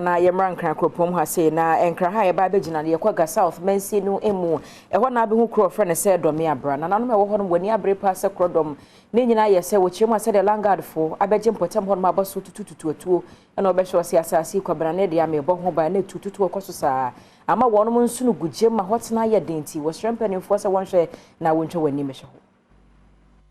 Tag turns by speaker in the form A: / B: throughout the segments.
A: Na yɛmmra Nkran kuropɔn mu ha sei. Na Nkran ha yɛba abɛgyina no, yɛkɔ Ga South mansin no mu. Ɛhɔ na abɛhu kuro ɔfrɛ no sɛ Dɔme Abra. Nananom ɛwɔ hɔ no, wɔani abere paa sɛ korɔdɔm ne nyinaa yɛ sɛ wɔkyerɛ mu a, sɛdeɛ Landguardfoɔ abɛgye mpɔtam hɔ nom aba so tutututu atuo, ɛna wɔbɛhyɛ ɔse asase kwabena ne deɛ amebɔ ho ban na etu tutu ɔkɔ so saa ama wɔnom nso no gu gyem ma hɔ tena yɛ den. Nti wɔsrɛ mpanimfoɔ sɛ wɔnhwɛ na wɔntwa wɔn anim hyɛ hɔ.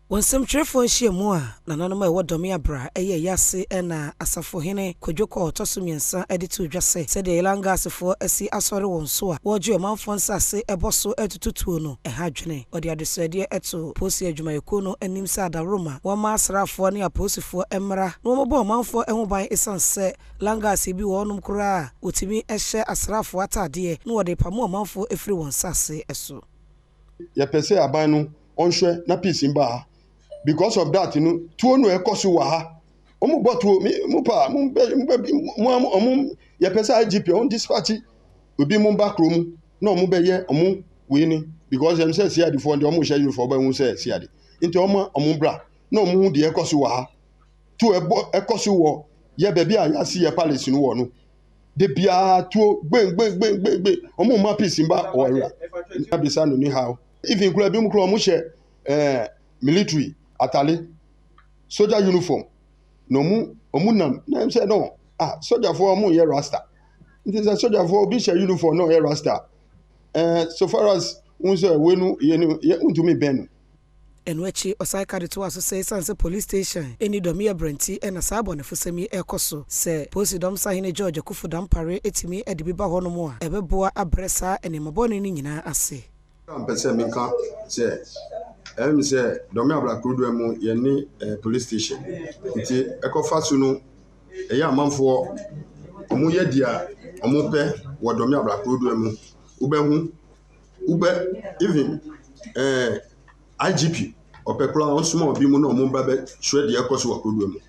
B: Wɔ nsɛmtwerɛfoɔ nhyiamu a nananom a ɛwɔ Dɔme Abra ɛyɛ yɛase, ɛna Asafohene Kwadwo Kɔɔ ɔtɔ so mmiɛnsa de to dwa sɛ sɛdeɛ Landguardsfoɔ asi asɔre wɔn so a wɔregye ɔmanfoɔ nsase ɛbɔ so ɛtututuo no, ɛha adwene. Ɔde adesrɛdeɛ ɛto polisi adwumayɛkuo no anim sɛ adaworoma wɔma asraafoɔ ne apolisifoɔ mmra na wɔmmɔbɔ ɔmanfoɔ ho ban, ɛsiane sɛ Landguards bi wɔ hɔnom koraa a wɔtumi hyɛ asraafoɔ ataadeɛ na wɔde pamo ɔmanfoɔ ɛfiri wɔn nsase so.
C: Yɛpɛ sɛ aban no ɔnhwɛ na peace mba ha. Because of that no, tuo no ɛkɔ so wɔ ha, ɔmo bɔ tuo mi mo pa mo bɛ mo bɛ mo ɔmo. Yɛpɛ sɛ IGP ɔmo dispatch obi mo ba kurom na ɔmo bɛyɛ ɔmo wei ni, because ɛm sɛ CID foɔ deɛ, ɔmo hyɛ uniform, ɔbɛn ho sɛ CID, nti ɔmo bra na ɔmo hu deɛ ɛkɔ so wɔ ha. Tuo ɛbɔ ɛkɔ so wɔ yɛ baabi a yɛasi yɛ palace no wɔ no de biara, tuo gben gben gben gben gben. Ɔmo ma peace mba wɔ area abisa no ni ha. Even kura bi mu kura, ɔmo hyɛ military atale, soldier uniform, na ɔmo nam na ɛm sɛ no, ah, sogyafoɔ ɔmo yɛ rasta. Nti sɛ sogyafoɔ obi hyɛ uniform na ɔyɛ rasta, so far as n sɛ wei no yɛ no yɛ ntumi bɛn no.
B: Ɛno akyi, ɔsan ka de to aso sɛ ɛsiane sɛ police station ɛni Dɔme Abrɛnti, ɛna saa abɔnefosɛm yi ɛkɔ so. Sɛ polisi dɔm sahene George Akufo Dampare ɛtumi de bi ba hɔnom a, ɛbɛboa abrɛ saa nneɛma bɔne no nyinaa ase.
C: Mpɛ sɛ menka sɛ ɛm sɛ Dɔme Abra kurodoɔ mu yɛne police station, nti ɛkɔfa so no, ɛyɛ amanfoɔ ɔmo yɛ deɛ ɔmo pɛ wɔ Dɔme Abra kurodoɔ mu. Wobɛhu wobɛ even IGP ɔpɛ koraa, ɔnsoma obi mu na ɔmo ba bɛhwɛ deɛ ɛkɔ so wɔ kurodoɔ mu.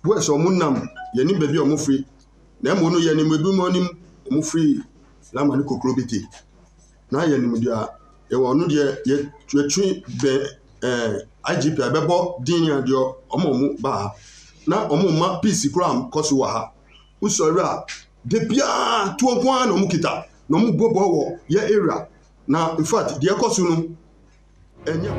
C: Boys ɔmo nam yɛne baabi a ɔmo firi, na emu no yɛnim ebi mu anim, ɔmo firi Lama ne Kokrobite, na yɛnim deɛ yɛwɔ ɔno deɛ yɛtwe bɛn IGP a ɛbɛbɔ din a deɛ ɔmo ba ha na ɔmo ma peace koraa kɔ so wɔ ha. Wosɔre a, de biara tuo nko ara na ɔmo kita na ɔmo bɔ bɔ wɔ yɛ area, na in fact deɛ ɛkɔ so no ɛnyɛ.